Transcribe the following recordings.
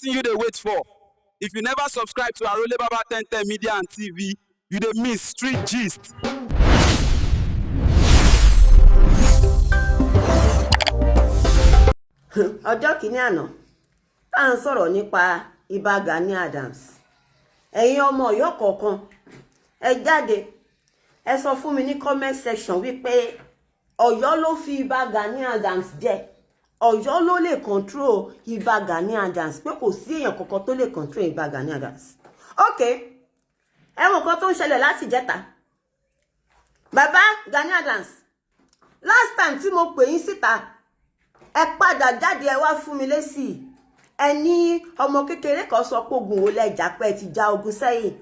Wetin you dey wait for? If you never subscribe to Arole Baba 1010 Media and TV, you dey miss street gist. Ọjọ́ kìíní àná tá à ń sọ̀rọ̀ nípa Ìbà Gani Adams, ẹ̀yin ọmọ Ọ̀yọ́ kọ̀ọ̀kan, ẹ jáde, ẹ sọ fún mi ní comment section wípé Ọ̀yọ́ ló fi Ìbà Gani Adams jẹ, Ọ̀yọ́ ló lè control Ìbà Gani Adams, pé kò sí èèyàn kankan tó lè control Ìbà Gani Adams. Ok, ẹ̀wọ̀n kan tó ń ṣẹlẹ̀ láti ìjẹta. Bàbá Gani Adams, last time tí mo pè yín síta, ẹ padà jáde, ẹ wá fún mi lésì. Ẹ ní ọmọ kékeré kan sọ pé ogun wo lẹjà, pé ẹ ti ja ogun sẹ́yìn.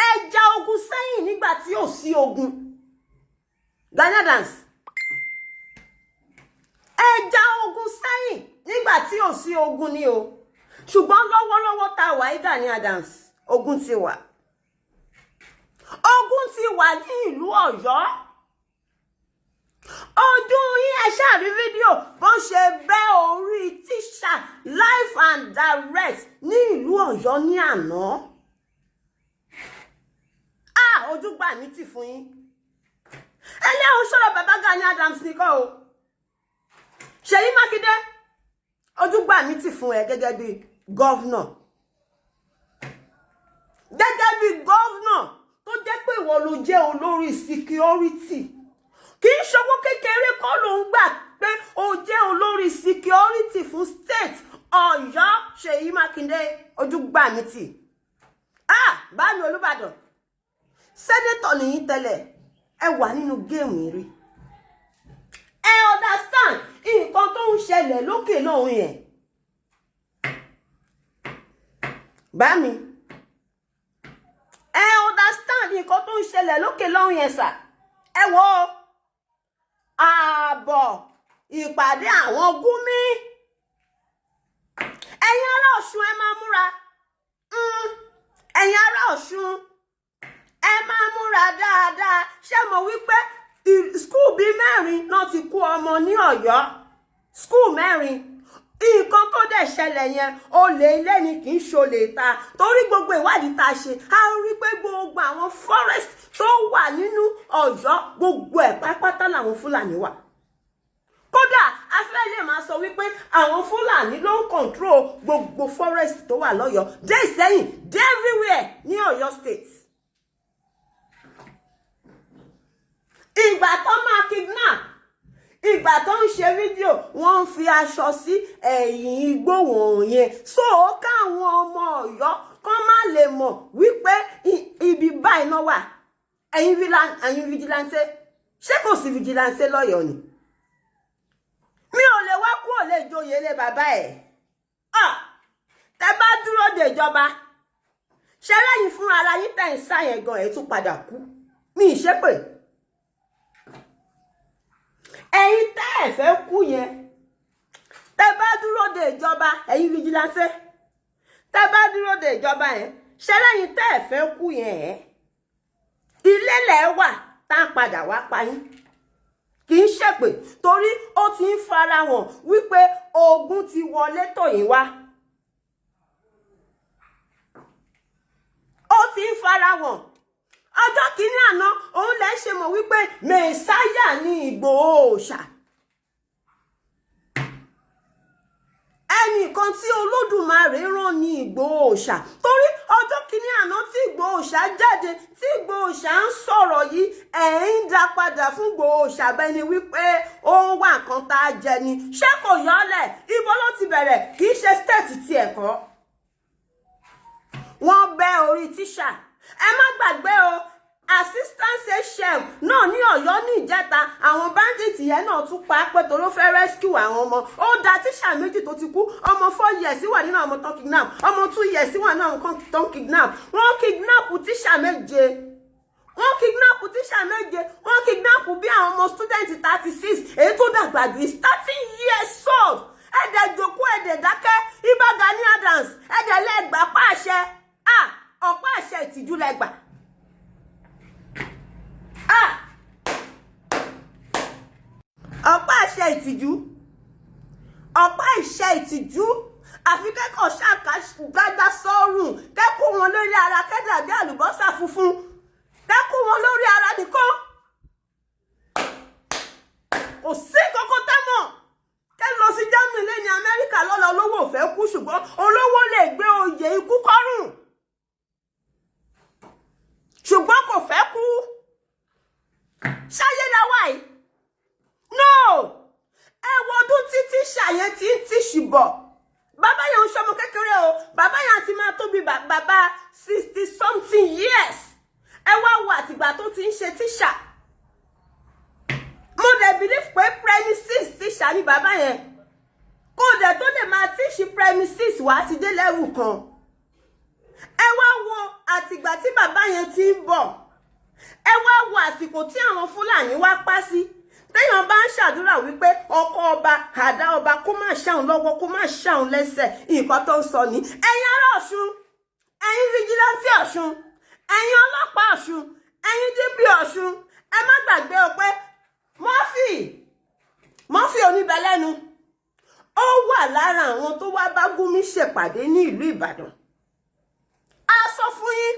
Ẹ ja ogun sẹ́yìn nígbà tí ò sí ogun. Gani Adams, ẹ ja ogun sẹ́yìn nígbà tí ò sí ogun ni o. Ṣùgbọ́n lọ́wọ́lọ́wọ́ tá a wà yìí, Gani Adams, ogun ti wà, ogun ti wà ní ìlú Ọ̀yọ́. Ojú yín, ẹ ṣáà rí fídíò bó ṣe bẹ́ orí tíṣà live and direct ní ìlú Ọ̀yọ́ ní àná. Ah, ojú gbà mí tì fún yín. Ẹlẹ́hùn sọ̀rọ̀ bàbá Gani Adams nìkan o. Ṣèyí Mákindé, ojú gbà mí tì fún ẹ gẹ́gẹ́ bí governor, gẹ́gẹ́ bí governor tó jẹ́ pé ìwọ ló jẹ́ olórí security. Kì í ṣowó kékeré kọ́ ló ń gbà pé o jẹ́ olórí security fún state Ọ̀yọ́. Ṣèyí Mákindé, ojú gbà mí tì. Ah, bámi Olúbàdàn, senator nìyí tẹ́lẹ̀, ẹ wà nínú game rí, ẹ understand nǹkan tó ń ṣẹlẹ̀ lókè lọ́hùn yẹn. Bámi, ẹ understand nǹkan tó ń ṣẹlẹ̀ lókè lọ́hùn yẹn sà. Ẹ wo ààbọ̀ ìpàdé àwọn Gúnmí. Ẹ̀yin ará Ọ̀ṣun, ẹ máa múra. Ẹ̀yin ará Ọ̀ṣun, ẹ máa múra dáadáa. Ṣé mo wípé school bíi 4 náà ti kó ọmọ ní Ọ̀yọ́? School 4. Nǹkan tó dẹ̀ ṣẹlẹ̀ yẹn, olè ilé ni, kì í ṣolè ta, torí gbogbo ìwádìí tá a ṣe, a rí pé gbogbo àwọn forest tó wà nínú Ọ̀yọ́, gbogbo ẹ̀ pátápátá làwọn Fúlàní wà. Kódà a fẹ́ lè máa sọ wípé àwọn Fúlàní ló ń control gbogbo forest tó wà lọ́yọ̀ọ́, dé Ìsẹ́yìn, dé everywhere ní Ọ̀yọ́ state. Ìgbà tó máa kidnap, ìgbà tó ń ṣe fídíò, wọ́n ń fi aṣọ sí ẹ̀yìn igbó wọ̀nyẹn, so káwọn ọmọ Ọ̀yọ́ kán má lè mọ̀ wípé ibi báyìí náà wà. Ẹ̀yin vigilante, ṣé kò sí vigilante lọ́yọ̀ọ́ ni? Mi ò lè wá kúrò lè joyè lé bàbá ẹ̀. Tẹ bá dúró de ìjọba, ṣe lẹ́yìn fúnra ara yín tẹ̀ ń sá yẹn gan, ẹ̀ tún padà kú. Mi ì ṣépè. Ẹ̀yin tẹ́ ẹ̀ fẹ́ kú yẹn, tẹ́ bá dúró de ìjọba, ẹ̀yin vigilante, tẹ́ bá dúró de ìjọba yẹn, ṣe lẹ́yìn tẹ́ ẹ̀ fẹ́ kú yẹn, ẹ̀ ilé lẹ̀ wà tá a padà wá pa yín. Kì í ṣèpè, torí ó ti ń farahàn wípé ogun ti wọlé tọ̀ yín wá. Ó ti ń farahàn. Ọjọ́ kìíní àná òun lẹ́ ṣe mọ̀ wípé mẹ̀sáyà ní Ìgbòho òòṣà. Ẹnìkan tí Olódùmarè rán ní Ìgbòho òòṣà, torí ọjọ́ kìíní àná tí Ìgbòho òòṣà jáde, tí Ìgbòho òòṣà ń sọ̀rọ̀ yìí, ẹ̀ ń dá padà fún Ìgbòho òòṣà bẹ́ẹ̀ ni wípé ó ń wá nǹkan tá a jẹ ni. Ṣé kò yọ́lẹ̀? Ibo ló ti bẹ̀rẹ̀? Kì í ṣe state ti ẹ̀kọ́. Wọ́n bẹ́ orí tíṣà. Ẹ má gbàgbé o, assistant HM náà ní Ọ̀yọ́ ní ìjẹta, àwọn bandits yẹn náà tún pa á pé torí ó fẹ́ rescue àwọn ọmọ. Ó da tíṣà 2 tó ti kú. Ọmọ 4 years wà nínú àwọn tó kidnap, ọmọ 2 years wà nínú àwọn tó kidnap. Wọ́n kidnap tíṣà 7, wọ́n kidnap tíṣà 7, wọ́n kidnap bí àwọn ọmọ student 36. Èyí tó dàgbà jù is 13 years old. Ẹ̀dẹ̀ jòkó, ẹ̀dẹ̀ dákẹ́. Ìbà Gani Adams, ẹ̀dẹ̀ lẹ́gbàá pàṣẹ, ọ̀pá àṣẹ ìtìjú lẹ́gbàá. Ọ̀pá àṣẹ ìtìjú, ọ̀pá ìṣe ìtìjú. Àfi kẹ́kọ̀ọ́ ṣàkà gbádá sọ́rùn, kẹ́kọ̀ọ́ wọn lórí ara, kẹ́dàbí àlùbọ́sà funfun, kẹ́kọ̀ọ́ wọn lórí ara nìkan. Kò sí kókó tẹ́mọ̀ kẹ́ lọ sí Germany lẹ́ni, Amẹ́ríkà lọ́la. Olówó ò fẹ́ kú, ṣùgbọ́n olówó lè gbé oyè ikú kọ́rùn, ṣùgbọ́n kò fẹ́ kú. Ṣáyé la wà yìí? No. Ẹ wo ọdún tí tíṣà yẹn ti ń tíṣì bọ̀. Bàbá yẹn ń ṣọmọ kékeré o. Bàbá yẹn ti máa tó bí bàbá 60 something years. Ẹ wá wo àtìgbà tó ti ń ṣe tíṣà. Mo dẹ̀ believe pé primary six tíṣà ni bàbá yẹn. Kó dẹ̀ tó lè máa teach primary six, wá ti dé level kan. Ẹ wá wo àtìgbà tí bàbá yẹn ti ń bọ̀. Ẹ wá wo àsìkò tí àwọn Fúlàní wá pa sí. Téèyàn bá ń ṣàdúrà wípé ọkọ ọba, àdá ọba, kó má ṣàwọn lọ́wọ́, kó má ṣàwọn lẹ́sẹ̀, nǹkan tó ń sọ ní. Ẹ̀yin ará Ọ̀ṣun, ẹ̀yin vigilante Ọ̀ṣun, ẹ̀yin ọlọ́pàá Ọ̀ṣun, ẹ̀yin DP Ọ̀ṣun, ẹ má gbàgbé o pé Murphy, Murphy oníbẹ̀lẹ́nu, ó wà lára àwọn tó wá bá Gúnmi ṣèpàdé ní ìlú Ìbàdàn. A sọ fún yín,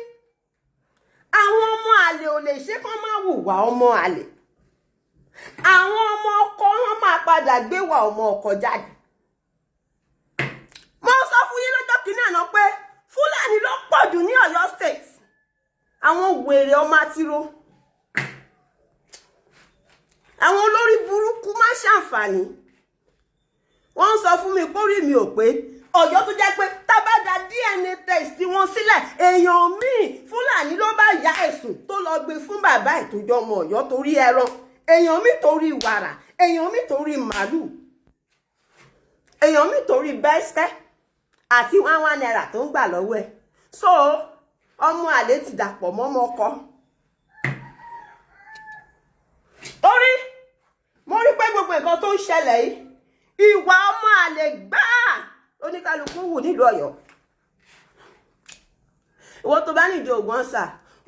àwọn ọmọ àlè ò lè ṣe kán má hùwà ọmọ àlè. Àwọn ọmọ ọkọ wọn máa padà gbé wà ọmọ ọkọ jáde. Mo sọ fún yín lọ́jọ́ kìíní àná pé Fúlàní ló pọ̀ jù ní Ọ̀yọ́ State. Àwọn wèrè ọmọ àtiró, àwọn olórí burúkú má ṣàǹfààní. Wọ́n ń sọ fún mi pórí mi ò pé. Ọ̀yọ́ tó jẹ́ pé tábàdà DNA test wọn sílẹ̀, èèyàn míì Fúlàní ló bá ya ẹ̀sùn tó lọ gbé fún bàbá ìtòjọ́ ọmọ Ọ̀yọ́ torí ẹran, èèyàn mi torí wàrà, èèyàn mi torí màálù, èèyàn mi torí bẹ́sẹ̀ àti 1 1 naira tó ń gbà lọ́wọ́ ẹ̀. So ọmọ àlè ti dàpọ̀ mọ́mọ́ ọkọ. Torí mo rí pé gbogbo nǹkan tó ń ṣẹlẹ̀ yìí, ìwà ọmọ àlè gbáà oníkálukú wù nílùú Ọ̀yọ́. Ìwọ tó bá nídìí oògùn ọ̀sà,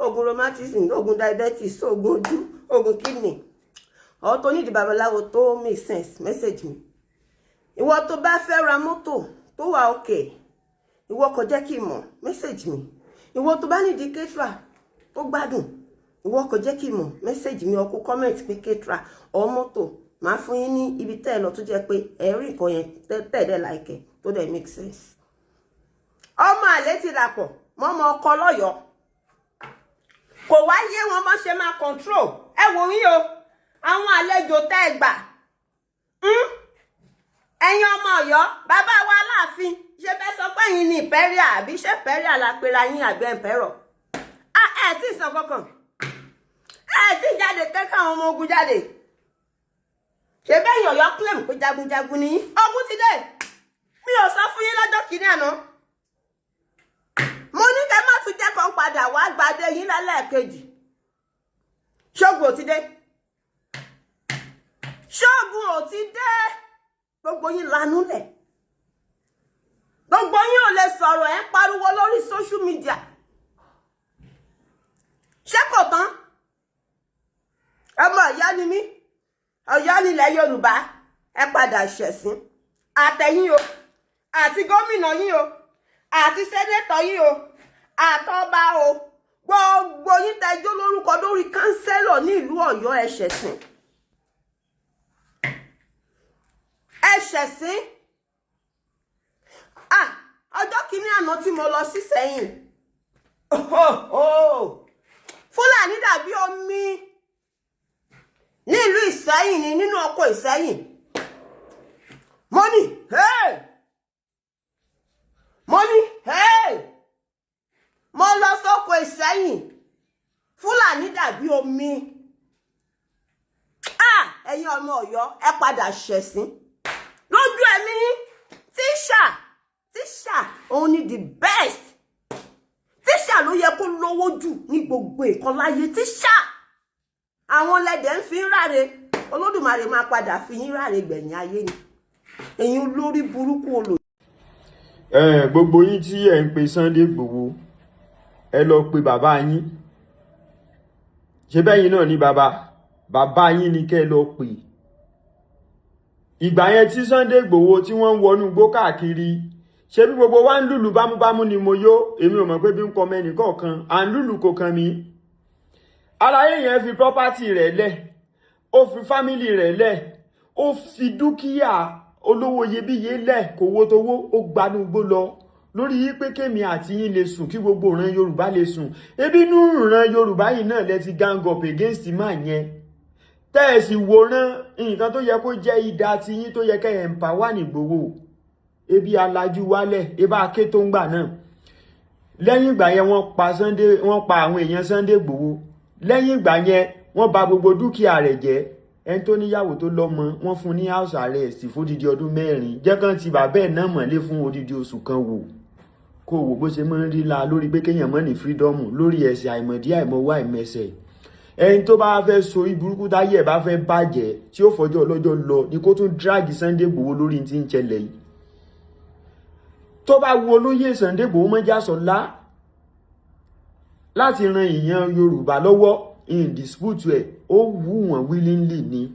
oògùn rheumatism, oògùn diabetes, oògùn ojú, oògùn kidney, ọ̀ tó nídìí babaláwo tó make sense, message mi. Ìwọ tó bá fẹ́ ra mọ́tò tó wà okay, ìwọ kò jẹ́ kí n mọ̀, message mi. Ìwọ tó bá nídìí caterer tó gbádùn, ìwọ kò jẹ́ kí n mọ̀, message mi. Ọkọ comment pé caterer or mọ́tò, màá fún yín ní ibi tẹ́ ẹ lọ tó jẹ́ pé ẹ rí nǹkan yẹn tẹ́ ẹ dẹ̀ like tó dẹ̀ make sense. Ọmọ àlè ti dàpọ̀ mọ́mọ ọkọ lọ́yọ̀ọ́. Kò wá yé wọn bọ́n ṣe máa control. Ẹ wò yín o, àwọn àlejò tẹ́ ẹ gbà, Ẹ̀yin ọmọ Ọ̀yọ́, bàbá wa Aláàfin, ṣe bẹ́ẹ̀ sọ pé ẹ̀yin ni imperial, àbí ṣé imperial la pera yín àbí emperor? Ẹ tí ì sọ kankan, ẹ tí ì jáde kẹ́kẹ́ àwọn ọmọ ogun jáde. Ṣe bẹ́ẹ̀ yín Ọ̀yọ́ claim pé jagunjagun ni yín? Ogun ti dé. Mi ò sọ fún yín lọ́jọ́ kìíní àná? Mo ní kẹ́ má tún jẹ́ kó padà wá gbadé yín lálẹ́ẹ̀kejì. Ṣógun ò ti dé? Ṣógun ò ti dé? Gbogbo yín lanú lẹ̀, gbogbo yín ò lè sọ̀rọ̀. Ẹ̀ ń pariwo lórí social media. Ṣé kò tán? Ọmọ Ọ̀yọ́ ni mí, Ọ̀yọ́ nílẹ̀ Yorùbá. Ẹ padà ṣẹ̀sín, àtẹ̀yìn o, àti gómìnà yín o, àti senator yín o, àtọba o, gbogbo yín tẹjọ́ lórúkọ lórí councillor ní ìlú Ọ̀yọ́, ẹ ṣẹ̀sín, ẹ ṣẹ̀sín. Ah, ọjọ́ kìíní àná tí mo lọ sí Sẹ́yìn, Fúlàní dàbí omi nílùú Ìsẹ́yìn ni, nínú ọkọ̀ Ìsẹ́yìn. Mo ní hey! Mo ní hey! Mo lọ sóko Ìsẹ́yìn, Fúlàní dàbí omi. Ah, ẹ̀yin ọmọ Ọ̀yọ́, ẹ padà ṣẹ̀sín lójú ẹ̀mí yín. Tíṣà, tíṣà òun ni the best. Tíṣà ló yẹ kó lówó jù ní gbogbo nǹkan láyé. Tíṣà, àwọn lẹ́dẹ̀ ń fi ń ráre. Olódùmarè máa padà fi yín ráre gbẹ̀yìn ayé ni, ẹ̀yin olórí burúkú olò. Ẹ gbogbo yín tí ẹ ń pe Sunday Igboho, ẹ lọ pe bàbá yín. Ṣé bẹ́yìn náà ní bàbá? Bàbá yín ni kẹ́ ẹ lọ pè. Ìgbà yẹn tí Sunday Igboho tí wọ́n ń wọnú igbó káàkiri. Ṣé bí gbogbo wa ń lùlù bámúbámú ni mo yó, èmi ò mọ̀ pé bí ń kọ́ mẹ́nì kọ̀ọ̀kan à ń lùlù kò kàn mí. Aláyé yẹn fi property rẹ̀ lẹ̀, ó fi family rẹ̀ lẹ̀, ó fi dúkìá olówó iyebíye lẹ̀, kò wo towó, ó gbanú gbó lọ lórí yí pé kémi àti yín lè sùn, kí gbogbo ìran Yorùbá lè sùn. Ebi inú ìran Yorùbá yìí náà lẹ ti gang up against man yẹn, tẹ́ ẹ̀ sì wòran nǹkan tó yẹ kó jẹ́ ìdá ti yín, tó yẹ kẹ́ ẹ̀ empower n'Ìgbòho. Ebi alájú wálẹ̀, ebá ké tó ń gbà náà. Lẹ́yìn ìgbà yẹn, wọ́n pa Sunday, wọ́n pa àwọn èèyàn Sunday Igboho. Lẹ́yìn ìgbà yẹn, wọ́n bà gbogbo dúkìá rẹ̀ jẹ́. Ẹni tó níyàwó, tó lọ́mọ, wọ́n fún ní house arrest fódìdí ọdún 4. Jẹ́ kán ti bàbá ẹ̀ náà mọ̀lé fún odidi oṣù kan, wò kó wò bó ṣe máa ń rí la lórí pé kéèyàn mọ́ ní freedom lórí ẹ̀sẹ̀ àìmọ̀dí, àìmọ̀wá, àìmẹsẹ̀. Ẹni tó bá fẹ́ so burúkú, táyé ẹ̀ bá fẹ́ bàjẹ́, tí ó fọjọ́ ọlọ́jọ́ lọ ni kó tún drag Sunday Igboho lórí tí ń ṣẹlẹ̀ yìí. Tó bá wo olóyè Sunday Igboho mọ́jàsọ́lá láti ran ìyẹn Yorùbá lọ́wọ́ in dispute ẹ̀, ó wù wọ́n willingly ni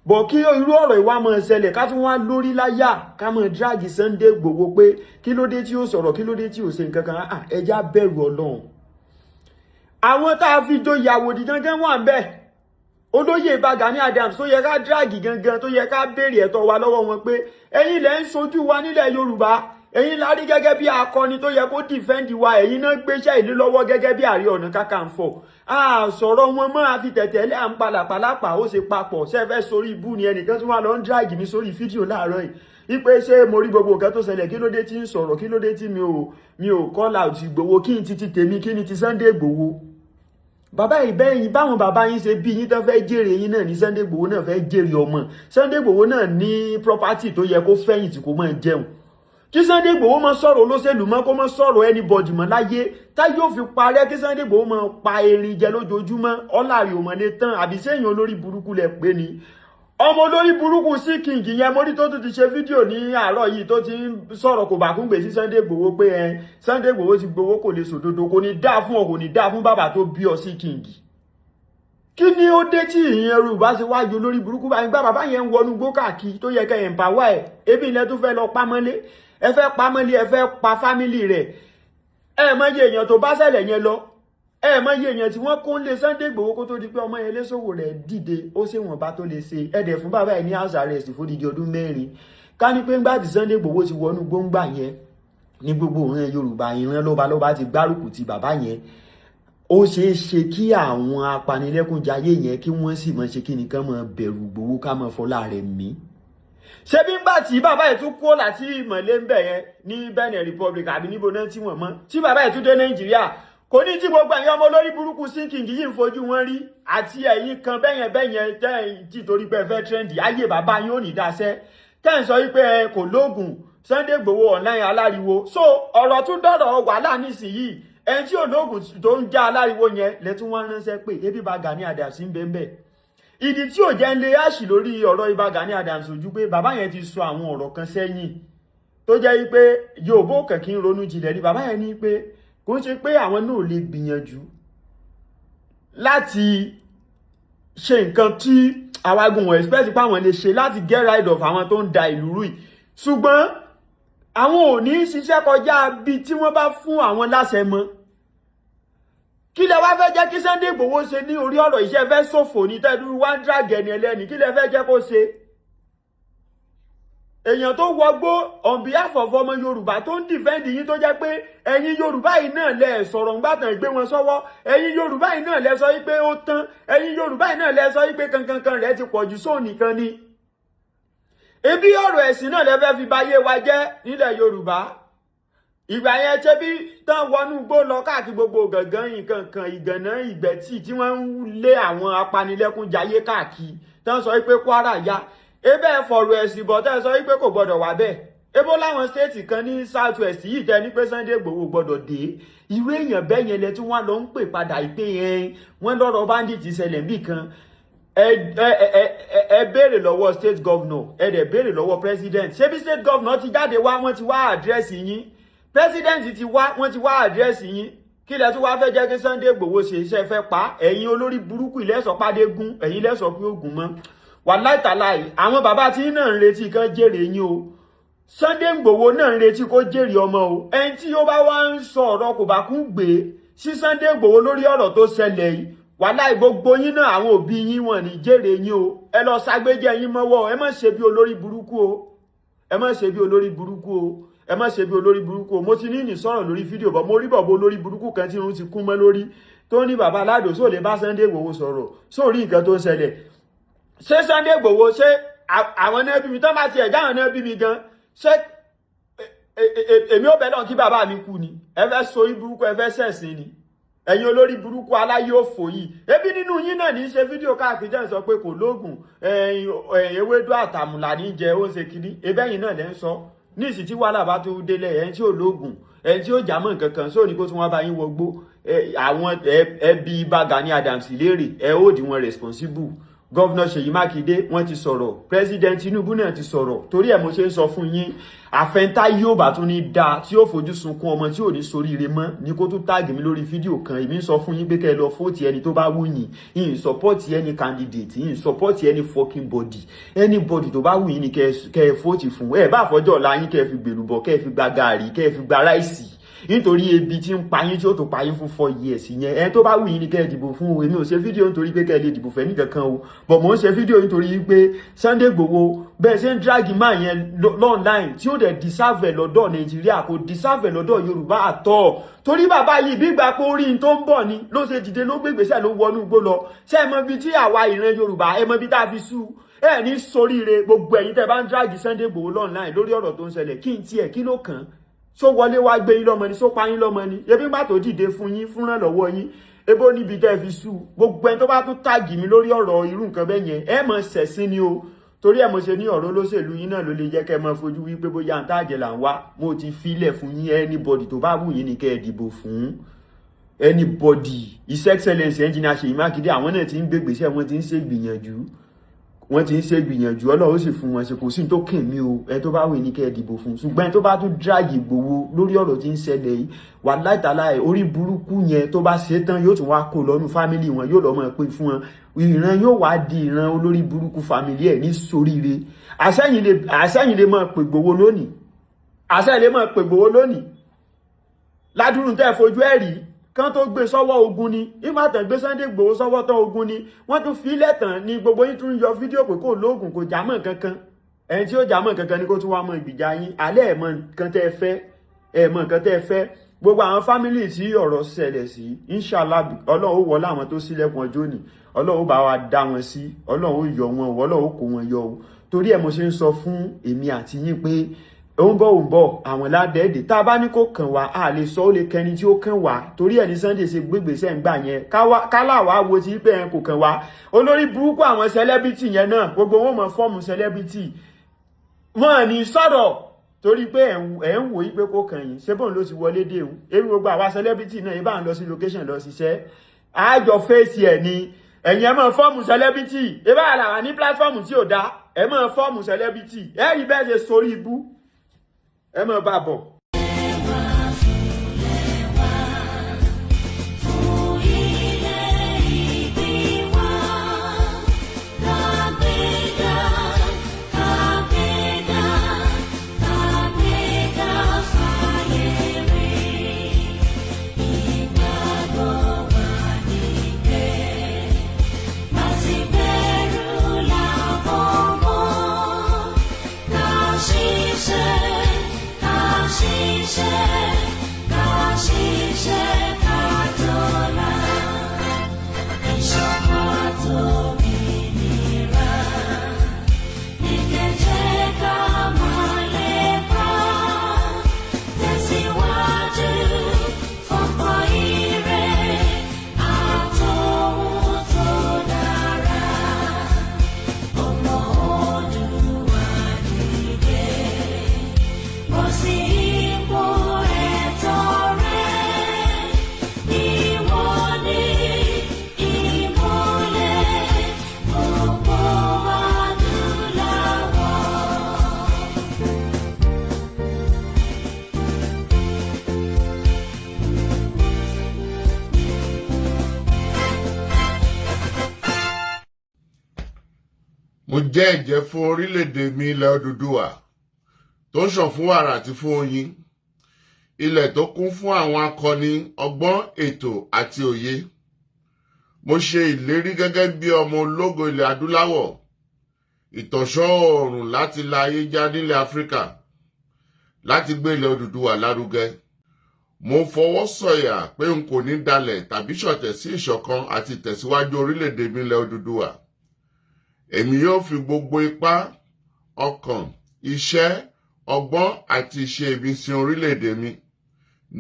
bọ̀. Kí irú ọ̀rọ̀ ìwà máa ṣẹlẹ̀, ká tún wá lórí láyà ká máa drag Sunday Igboho pé kí ló dé tí ó sọ̀rọ̀, kí ló dé tí ó ṣe nǹkan kan, ẹja bẹ̀rù Ọlọ́run. Àwọn tá a fi joyè àwòdì gangan wà ń bẹ̀. Olóyè Ìbà Gani Adams tó yẹ ká drag gangan, tó yẹ ká béèrè ẹ̀tọ́ wa lọ́wọ́ wọn pé ẹ̀yin lẹ́ ń sojú wa nílẹ̀ Yorùbá, ẹ̀yin la rí gẹ́gẹ́ bí akọni tó yẹ kó defend wa, ẹ̀yin náà gbéṣẹ́ ìlú lọ́wọ́ gẹ́gẹ́ bí Ààrẹ Ọ̀nà Kakanfò. A sọ̀rọ̀ wọn mọ́, àfi tẹ̀tẹ̀lé à ń palàpalàpà ó ṣe papọ̀. Ṣe fẹ́ sórí ibú ni? Ẹnìkan tí wọ́n lọ ń drag mi sórí fídíò láàárọ̀ yìí wípé ṣé mo rí gbogbo nǹkan tó ṣẹlẹ̀, kí ló dé tí ń sọ̀rọ̀, kí ló dé tí mi ò call out Ìgbòho? Kí n ti tèmi, kí ni ti Sunday Ìgbòho? Bàbá ìbẹ́yìn, báwọn bàbá yín ṣe bí yín tán fẹ́ jèrè yín náà ní Sunday Ìgbòho náà fẹ́ jèrè ọmọ. Sunday Ìgbòho náà ní property tó yẹ kó fẹ̀yìntì, kó máa jẹun. Kí Sunday Ìgbòho máa sọ̀rọ̀ olóṣèlú mọ́, kó máa sọ̀rọ̀ anybody mọ́ láyé tá yóò fi parẹ́. Kí Sunday Ìgbòho máa pa erin jẹ lójoojúmọ́, ọ̀làrí òmọ̀lé tán. Àbí sẹ́yìn olórí burúkú lẹ pé ni ọmọ olórí burúkú sí king yẹn? Mo rí tó tún ti ṣe fídíò ní àárọ̀ yìí tó ti ń sọ̀rọ̀ kò bá kúngbè sí Sunday Ìgbòho pé ẹ Sunday Ìgbòho ti gbowó, kò lè sòdodo. Kò ní dáa fún ọ, kò ní dáa fún bàbá tó bí ọ sí king. Kí ni ó dé tí ìyẹn Yorùbá ṣe wájú olórí burúkú báyìí? Gbá bàbá yẹn ń wọnú gbó káàkiri tó yẹ kẹ́ empower ẹ̀, ebi ilẹ̀ tó fẹ́ lọ pamọ́lé, ẹ fẹ́ pamọ́lé, ẹ fẹ́ pa family rẹ̀. Ẹ mọ iye èèyàn tó bá ṣẹlẹ̀ yẹn lọ, ẹ mọ iye èèyàn tí wọ́n kó ń lé Sunday Igboho kó tó di pé ọmọ yẹn lésòwò rẹ̀ dìde. Ó ṣèwọ̀nba tó lè ṣe, ẹ dẹ̀ fún bàbá ẹ̀ ní house arrest fódìdí ọdún 4. Ká ní pé ńgbà tí Sunday Igboho ti wọnú gbóngbà yẹn ní gbogbo ìran Yorùbá, ìran lọ́balọ́ba ti gbárùkù ti bàbá yẹn, ó ṣeé ṣe kí àwọn apanilẹ́kúnjayé yẹn kí wọ́n sì mọ̀ ṣe kí nìkan mọ̀ bẹ̀rù Ìgbòho, ká mọ̀ fọlá rẹ̀ mí. Ṣé bí ngbà tí bàbá yìí tún kó láti ìmọ̀lé ń bẹ̀ yẹn ní Benin Republic àbí níbo náà tí wọ́n mọ́, tí bàbá yìí tún dé Nàìjíríà, kò ní tí gbogbo ẹ̀yin ọmọ olórí burúkú sínkìngì yìí ń fojú wọn rí àti ẹ̀yin kan bẹ́yẹn bẹ́yẹn tẹ́ tí torí pé ẹ fẹ́ trend, ayé bàbá yín ò ní dáṣẹ́ tẹ́ ń sọ wípé ẹ kò lóògùn Sunday Igboho online aláriwo. So ọ̀rọ̀ tún dọ̀rọ̀ wàhálà nísìnyìí. Ẹni tí olóògùn tó ń já aláriwo yẹn lẹ́tún wọ́n ránṣẹ́ pé ebi bá Gani Adams ń bẹ́ẹ̀ bẹ́ẹ̀. Ìdí tí ò jẹ́ ń lé àṣì lórí ọ̀rọ̀ Ìbà Gani Adams ojú pé bàbá yẹn ti sọ àwọn ọ̀rọ̀ kan sẹ́yìn tó jẹ́ wípé Yorùbá kẹ̀kí ń ronú jinlẹ̀ ni. Bàbá yẹn ní pé kò ń ṣe pé àwọn náà lè gbìyànjú láti ṣe nǹkan tí àwagun wọ̀n expect pé àwọn lè ṣe láti get rid of àwọn tó ń da ìlú rú yìí, ṣùgbọ́n àwọn ò ní ṣiṣẹ́ kọjá bí tí wọ́n bá fún àwọn láṣẹ mọ́. Kí lẹ wá fẹ́ jẹ́ kí Sunday Igboho ṣe ní orí ọ̀rọ̀ iṣẹ́ fẹ́ ṣòfò ní tẹ́lú wá ń drag ẹni ẹlẹ́ni? Kí lẹ fẹ́ jẹ́ kó ṣe? Èèyàn tó wọgbó on behalf of ọmọ Yorùbá, tó ń defend yín, tó jẹ́ pé ẹ̀yin Yorùbá yìí náà lẹ sọ̀rọ̀ ńgbàtàn gbé wọn sọ́wọ́, ẹ̀yin Yorùbá yìí náà lẹ sọ wípé ó tán, ẹ̀yin Yorùbá yìí náà lẹ sọ wípé kankankan rẹ̀ ti pọ̀ jù sóun nìkan ni. Ebi ọ̀rọ̀ ẹ̀sìn náà lẹ fẹ́ fi bayé wa jẹ́ nílẹ̀ Yorùbá. Ìgbà yẹn ṣé bí tán wọnú igbó lọ káàkiri gbogbo gàngán, nǹkan kan, Ìgànná, Ìgbẹ́tì, tí wọ́n ń lé àwọn apanilẹ́kúnjayé káàkiri, tán sọ wípé Kwara ya ebe fọ̀rọ̀ ẹ̀sìn bọ̀, tẹ́ sọ wípé kò gbọ́dọ̀ wà bẹ́ẹ̀. Ebo láwọn state kan ní South West yìí tẹ́ ní pé Sunday Igboho gbọ́dọ̀ dé. Irú èèyàn bẹ́ẹ̀ yẹn lẹ tí wọ́n lọ ń pè padà ìpè yẹn. Wọ́n lọ́rọ̀ bandit ṣẹlẹ̀ níbì kan, ẹ béèrè lọ́wọ́ state governor, ẹ dẹ̀ béèrè lọ́wọ́ president. Ṣé bí state governor ti jáde wá, wọ́n ti wá address yín, president ti wá, wọ́n ti wá address yín, kí lẹ tún wá fẹ́ jẹ́ kí Sunday Igboho ṣe? Iṣẹ́ fẹ́ pa ẹ̀yin olórí burúkú ilẹ̀sọ̀ pàdé gún ẹ̀yin lẹ́sọ̀ pé ogun mọ́ wàláì tàláì. Àwọn bàbá tí náà ń retí kan jèrè yín o. Sunday Igboho náà ń retí kó jèrè ọmọ o. Ẹni tí ó bá wá ń sọ ọ̀rọ̀ kò bá kún gbé sí Sunday Igboho lórí ọ̀rọ̀ tó ṣẹlẹ̀ yìí, wàláì, gbogbo yín náà, àwọn òbí yín wọ́n ní jèrè yín o. Ẹ lọ ságbéjẹ yín mọ́wọ́. Ẹ má ṣe bí olórí burúkú o. Ẹ má ṣe bí olórí burúkú o. Ẹ má ṣe bí olórí burúkú o. Mo ti ní sọ̀rọ̀ lórí fídíò bọ̀. Mo rí bọ̀bọ̀ olórí burúkú kan tí irun ti kún mọ́ lórí, tó ní bàbá aládò sóò lè bá Sunday Igboho sọ̀rọ̀ sórí nǹkan tó ń ṣẹlẹ̀. Ṣé Sunday Igboho, ṣé àwọn náà bí mi tán bá tiẹ̀ jáwọn náà bí mi gan, ṣé èmi ò bẹ̀ lọ́n kí bàbá mi kú ni? Ẹ fẹ́ so burúkú, ẹ fẹ́ ṣẹ̀sìn ni, ẹ̀yin olórí burúkú aláyé òfò yìí. Ebi nínú yín náà ní í ṣe fídíò káàkiri jẹ́ ń sọ pé kò lóògùn, ewédú àtàmùlà ní jẹ, ó ń ṣe kiri. Ebẹ́yìn náà lẹ́ ń sọ ní ìsìn tí wàhálà bá tó délẹ̀. Ẹ̀yin tí ò lóògùn, ẹ̀yin tí ó jámọ́ nǹkan kan sóò ní kó tún wá bá yín wọgbó. Àwọn ẹbí Ìbà Gani Adams léèrè, ẹ ó di wọn responsible. Governor Ṣèyí Mákindé, wọ́n ti sọ̀rọ̀. President Tinubu náà ti sọ̀rọ̀. Torí ẹ̀ mo ṣe ń sọ fún yín, àfẹntá yóò bá tún ní dáa tí yóò fojú sunkún ọmọ tí ò ní soríire mọ́ ní kó tún tag mi lórí fídíò kan. Èmi ń sọ fún yín pé kẹ́ ẹ lọ vote ẹni tó bá wù yín. Yín support any candidate, yín support any fucking body. Anybody tó bá wù yín ni kẹ́ ẹ vote fún. Ẹ bá fọjọ́ ọ̀la yín, kẹ́ ẹ fi gbèrúbọ̀, kẹ́ ẹ fi gba gààrí, kẹ́ ẹ fi gba rice, nítorí ebi tí ń pa yín tí ó tó pa yín fún 4 years yẹn. Ẹni tó bá wù yín ni kẹ́ ẹ dìbò fún o. Èmi ò ṣe fídíò nítorí pé kẹ́ ẹ lè dìbò fẹ́ nìkankan o, but mò ń ṣe fídíò nítorí pé Sunday Igboho, bẹ́ẹ̀ ṣe ń drag man yẹn online tí ó dẹ̀ deserve ẹ̀ lọ́dọ̀ Nàìjíríà, kò deserve ẹ̀ lọ́dọ̀ Yorùbá àtọ̀. Torí bàbá yìí, bí gbà pé orí tó ń bọ̀ ni ló ṣe dìde, ló gbé ìgbésẹ̀, ló wọnú igbó lọ. Ṣé ẹ mọ ibi tí àwa ìran Yorùbá, ẹ mọ ibi tá a fi sú ẹ ní soríire? Gbogbo ẹ̀yin tẹ́ bá ń drag Sunday Igboho online lórí ọ̀rọ̀ tó ń ṣẹlẹ̀, kí n tiẹ̀ kí ló kàn án? Só wọlé wá gbé yín lọ́mọ ni? Só pa yín lọ́mọ ni? Ebi má tó dìde fún yín fúnrán lọ́wọ́ yín, ebo níbi tẹ́ fi sú. Gbogbo ẹni tó bá tún tag mi lórí ọ̀rọ̀ irú nǹkan bẹ́ẹ̀ yẹn, ẹ mọ̀ ṣẹ̀sín ni o. Torí ẹ̀ mo ṣe ní ọ̀rọ̀ olóṣèlú yín náà ló lè jẹ́ kẹ́ ẹ mọ fojú wípé bóyá ń tàjẹ̀ là ń wá. Mo ti filẹ̀ fún yín, anybody tó bá wù yín ni kẹ́ ẹ dìbò fún, anybody. His Excellence Engineer Ṣèyí Mákindé, àwọn náà ti ń gbé gbèsè, wọ́n ti ń ṣe gbìyànjú, wọ́n ti ń ṣe gbìyànjú. Ọlọ́run ó sì fún wọn ṣe. Kò sí tó kàn mí o. Ẹni tó bá wù ní kẹ́ ẹ dìbò fún. Ṣùgbọ́n ẹni tó bá tún drag Ìgbòho lórí ọ̀rọ̀ tí ń ṣẹlẹ̀ yìí, wà láìtàláì, orí burúkú yẹn tó bá ṣe tán, yóò tún wá kó lọ́nu family wọn, yóò lọ́ mọ̀ pé fún wọn. Ìran yóò wá di ìran olórí burúkú. Family ẹ̀ ní soríire. Àṣẹyìn lè máa pè Ìgbòho lónìí, àṣẹyìn lè máa pè Ìgbòho lónìí. Ládùrún tẹ́ fojú ẹ̀ rí kán tó gbé sọ́wọ́ ogun ni. Ìbátan gbé Sunday Igboho sọ́wọ́ tán, ogun ni wọ́n tún fi lẹ́tàn ní. Gbogbo yín tún yọ fídíò pé kò lóògùn, kò jámọ́ kankan. Ẹni tí ó jámọ́ kankan ni kó tún wá mọ ìgbìjà yín alẹ́. Ẹ̀ mọ nǹkan tẹ́ ẹ fẹ́, ẹ̀ mọ nǹkan tẹ́ ẹ fẹ́. Gbogbo àwọn family tí ọ̀rọ̀ ṣẹlẹ̀ sí, inshallah, Ọlọ́run ó wọlé àwọn tó sílẹ̀kùn ọjọ́ òní, Ọlọ́run ó bá wa dá wọn sí, Ọlọ́run ó yọ wọn, Ọlọ́run ó kó wọn yọ o. Torí ẹ̀ mo ṣe ń sọ fún èmi àti yín pé ó ń bọ̀, ó ń bọ̀. Àwọn ládẹ́ẹ̀dẹ̀ tá a bá ní kó kàn wá, a lè sọ, ó lè kẹni tí ó kàn wá. Torí ẹ̀ ní Sunday ṣe gbégbèsè ń gbà yẹn. Kálá wá wo ti pé ẹ̀ kò kàn wá. Olórí burúkú àwọn celebrity yẹn náà, gbogbo wọn mọ form celebrity wọn ní sọ̀rọ̀ torí pé ẹ̀ ń wò yí pé kó kàn yín. Ṣé bóun ló ti wọlé dé òun? Ebi gbogbo àwa celebrity náà ibà ń lọ sí location lọ ṣiṣẹ́, àjọ fèsì ẹ̀ ni. Ẹ̀yin ẹ̀ mọ̀ form celebrity, ibà làwà ní platform tí ò dá. Ẹ̀ mọ̀ form celebrity, ẹ̀ rí bẹ́ẹ̀ ṣe sórí ibú, ẹ mọ̀ bá bọ̀. Fún ilẹ̀ ìbí wa, kàgbéga, kàgbéga, kàgbéga fàyè rí. Ìgbàgbọ́ wa ní pé láti bẹ̀rù làbọ̀ mọ́, ká ṣiṣẹ́, ká ṣiṣẹ́, ká ṣiṣẹ́, ká jọlá. Ìṣọ̀kan àtòmìnira ní kẹjẹ ká máa lépa, tẹ̀síwájú fọ́pọ̀ ire àtòhun tó dára. Ọmọ Oòduà dìde, bọ́ sí ipò ẹ̀tọ́ rẹ. Ìwọ ni ìmọ́lẹ̀ gbogbo adúláwọ̀. Mo jẹ́ ẹ̀jẹ́ fún orílẹ̀-èdè mi, ilẹ̀ Odùduwà, torí tó ń ṣàn fún wàrà àti fún oyin, ilẹ̀ tó kún fún àwọn akọni, ọgbọ́n, ètò àti òye. Mo ṣe ìlérí gẹ́gẹ́ bí ọmọ ológo ilẹ̀ adúláwọ̀, ìtànṣán oòrùn láti la ayé já nílẹ̀ Áfíríkà, láti gbé ilẹ̀ Odùduwà lárugẹ. Mo fọwọ́ sọ̀yà pé n kò ní dalẹ̀ tàbí ṣọ̀tẹ̀ sí ìṣọ̀kan àti ìtẹ̀síwájú orílẹ̀-èdè mi ilẹ̀ Odùduwà. Èmi yóò fi gbogbo ipá, ọkàn, iṣẹ́, ọgbọ́n àti ìṣe mi sin orílẹ̀-èdè mi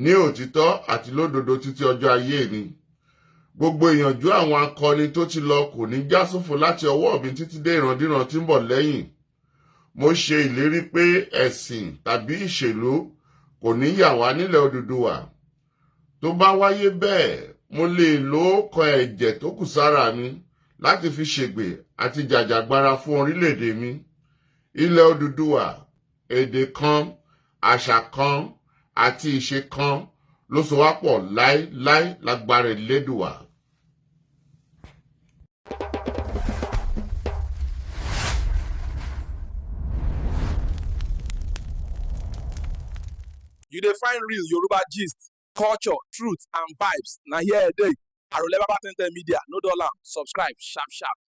ní òtítọ́ àti lódodo títí ọjọ́ ayé mi. Gbogbo ìyànjú àwọn akọni tó ti lọ kò ní já sófo láti ọwọ́ mi títí dé ìrandíran tí ń bọ̀ lẹ́yìn. Mo ṣe ìlérí pé ẹ̀sìn tàbí ìṣèlú kò ní yà wá nílẹ̀ Odùduwà. Tó bá wáyé bẹ́ẹ̀, mo lè lo ọ̀kan ẹ̀jẹ̀ tó kù sára mi láti fi ṣègbè àti jàjàgbara fún orílẹ̀-èdè mi. Ilẹ̀ Odùduwà, èdè kan, àṣà kan àti ìṣe kan ló so wá pọ̀ láéláé lágbára Elédùwà. You dey find real Yoruba gist, culture, truth and vibes. Na here e dey. Arole Baba 1010 Media, no dull am. Subscribe sharp sharp.